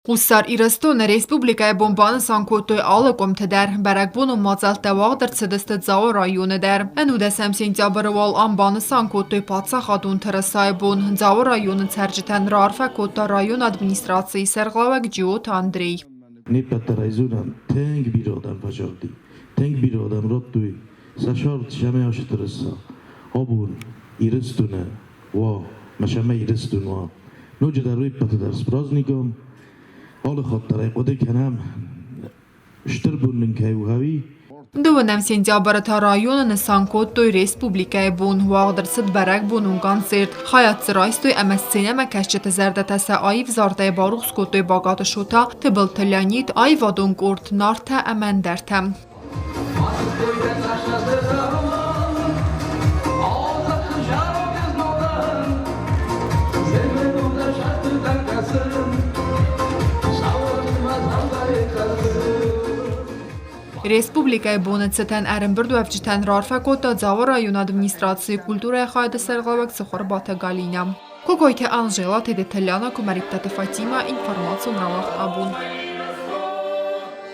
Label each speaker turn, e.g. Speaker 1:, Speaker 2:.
Speaker 1: Хуссар Ирыстоны республикӕйы бон банысан кодтой алы къуымты дӕр. Бӕрӕгбонон мадзӕлттӕ уагъд ӕрцыдысты Дзауы районы дӕр. Ӕнудӕсӕм сентябры уал ам банысан кодтой паддзахадон тырысайы бон. Дзауы районы цӕрджытӕн раарфӕ кодта районы администрацийы сӕргълӕууӕг Джиоты Андрей.
Speaker 2: Не ппӕт дӕр ӕй зонӕм, тынг бирӕ адӕм фӕзӕгъди, тынг бирӕ адӕм радтой сӕ сӕрд сӕмӕ тырыса. Абон Ирыстоны уа, мӕ сӕмӕ Ирыстон уа. Ноджыдӕр уе ппӕты дӕр с праздником. Алы хатт дӕр ӕй хъуыды кӕнӕм, стыр бон нын кӕй у, ӕви?
Speaker 1: Дыууынӕм сентябры та районы нысан кодтой республикӕйы бон. Уагъд ӕрцыд бӕрӕгбонон концерт. Хайад дзы райстой ӕмӕ сценӕмӕкӕсджыты зӕрдӕтӕ сӕ аив зардӕй барухс кодтой Багаты Шота, Тыбылты Леонид, аивадон къорд Нартӕ ӕмӕ ӕндӕртӕ. Республикӕйы боны цытӕн ӕрӕмбырдуӕвджытӕн раарфӕ кодта Дзауы районы администрацийы культурӕйы хайады сӕргълӕууӕг Цыхуырбаты Галинӕ. Кокойты Анжела, Тедеты Ляна, Куымӕридтаты Фатимӕ, информацион рауагъд абон.